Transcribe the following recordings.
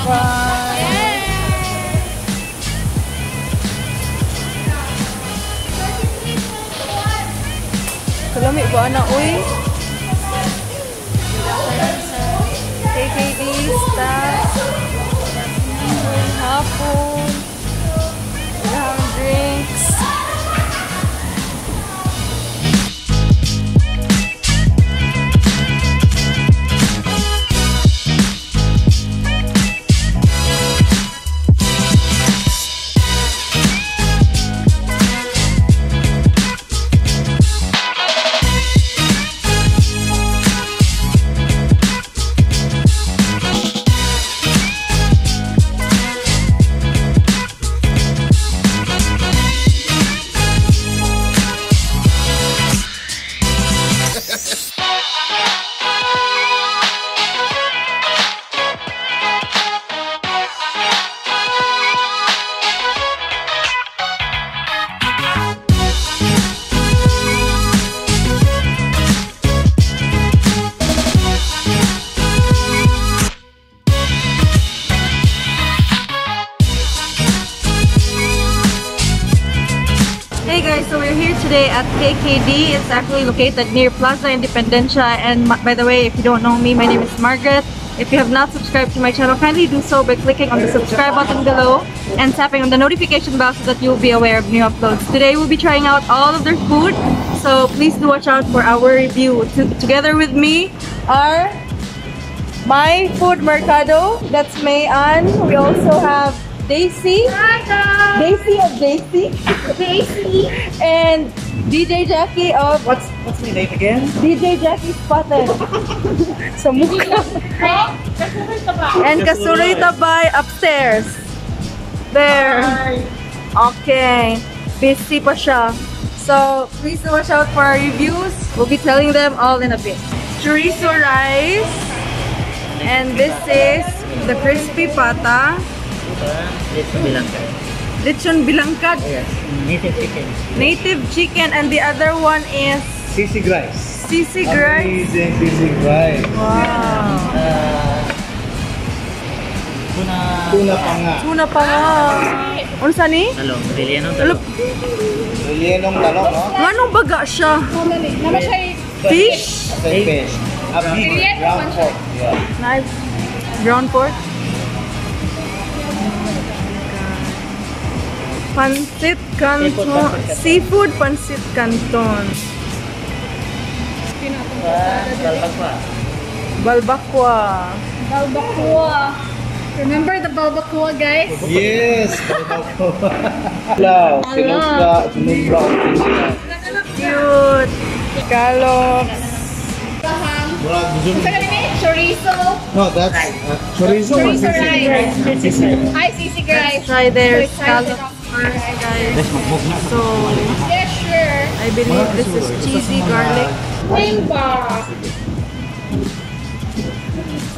Bye. Kalami ba na, uy? KKD staff. Hapon. Ilang drinks. Hey guys, so we're here today at KKD. It's actually located near Plaza Independencia. And by the way, if you don't know me, my name is Margaret. If you have not subscribed to my channel, kindly do so by clicking on the subscribe button below and tapping on the notification bell so that you'll be aware of new uploads. Today we'll be trying out all of their food, so please do watch out for our review. Together with me are My Food Mercado, that's May Ann. We also have Daisy. Hi guys! Daisy of Daisy. Daisy! And DJ Jackie of... What's my name again? DJ Jackie Spotted. Sa mukha. And Kasuroy Tabay upstairs. There. Okay. Busy pa siya. So, please watch out for our reviews. We'll be telling them all in a bit. Chorizo rice. And this is the crispy pata. Lechon bilangkad. Lechon bilangkad? Yes, native chicken. Native chicken, and the other one is sisig rice. Sisig rice. Amazing sisig rice. Wow. Tuna. Tuna panga. Tuna panga. Unsa ni? Talong. Rellenong talong. Rellenong talong, no? Nganong baga siya? Fish? Fish. A big ground pork. Yeah. Nice. Ground pork. Pancit Canton. Seafood Pancit Canton. Balbakwa. Balbakwa. Balbakwa. Remember the balbakwa, guys? Yes, balbakwa. Hello. Sinubra, sinubra. Cute. Scallops. Chorizo. No, that's chorizo. Chorizo rice. Ay, sisig rice. Let's try their scallops first, guys. So, yeah, sure. I believe this is cheesy garlic.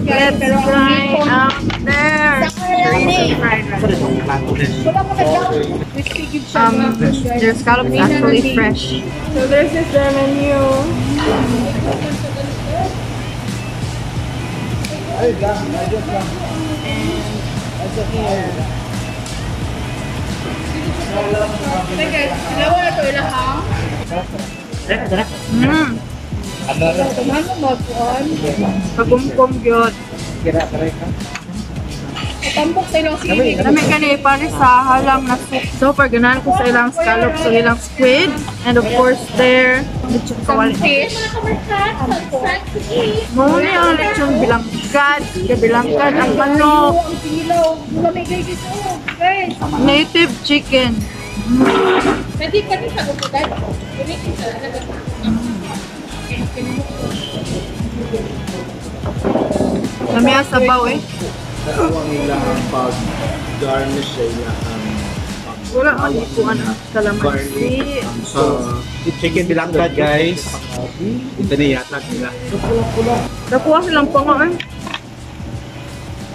Let's try out there. Their scallop is actually fresh. So this is their menu. And here. Pagkumkum gyud. Dami kani pare sa halang na soup. So far ganahan ko sa ilang scallop, so ilang squid, and of course their lechon kawali. Fish. Mao ni ang lechon bilangkad, bilangkad ang manok. Native chicken. Lami ang sabaw eh. Ang ilang pag-garnish sa ilang Wala man ko ano kalamansi. So, chicken bilangkad guys. Ito na yatag nila. Nakuha silang panga eh.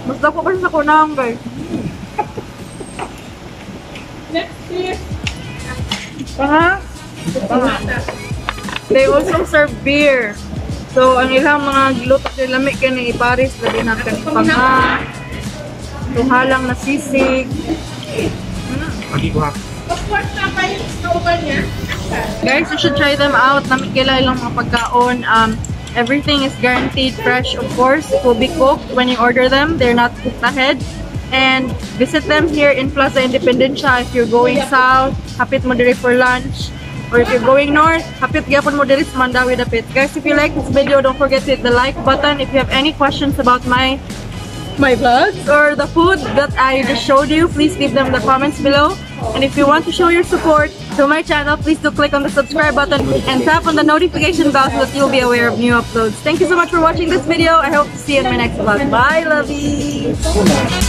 Mas dako kasi sa kunang guys. Next please. Panga? Panga. They also serve beer. So, ang ilang mga giluto nila lami kani iparis labi na kani panga. Tuhalang na sisig. Pagi ko ha. Of course, tama yung kauban niya. Guys, you should try them out. Lami kaayo ilang mga pagkaon. Everything is guaranteed fresh, of course. It will be cooked when you order them. They're not cooked ahead. And visit them here in Plaza Independencia if you're going south. Hapit mo diri for lunch. Or if you're going north, hapit gyapon mo diri sa Mandaue dapit. Guys, if you like this video, don't forget to hit the like button. If you have any questions about my vlogs or the food that I just showed you, please leave them in the comments below. And if you want to show your support to my channel, please do click on the subscribe button and tap on the notification bell so that you'll be aware of new uploads. Thank you so much for watching this video. I hope to see you in my next vlog. Bye, lovies!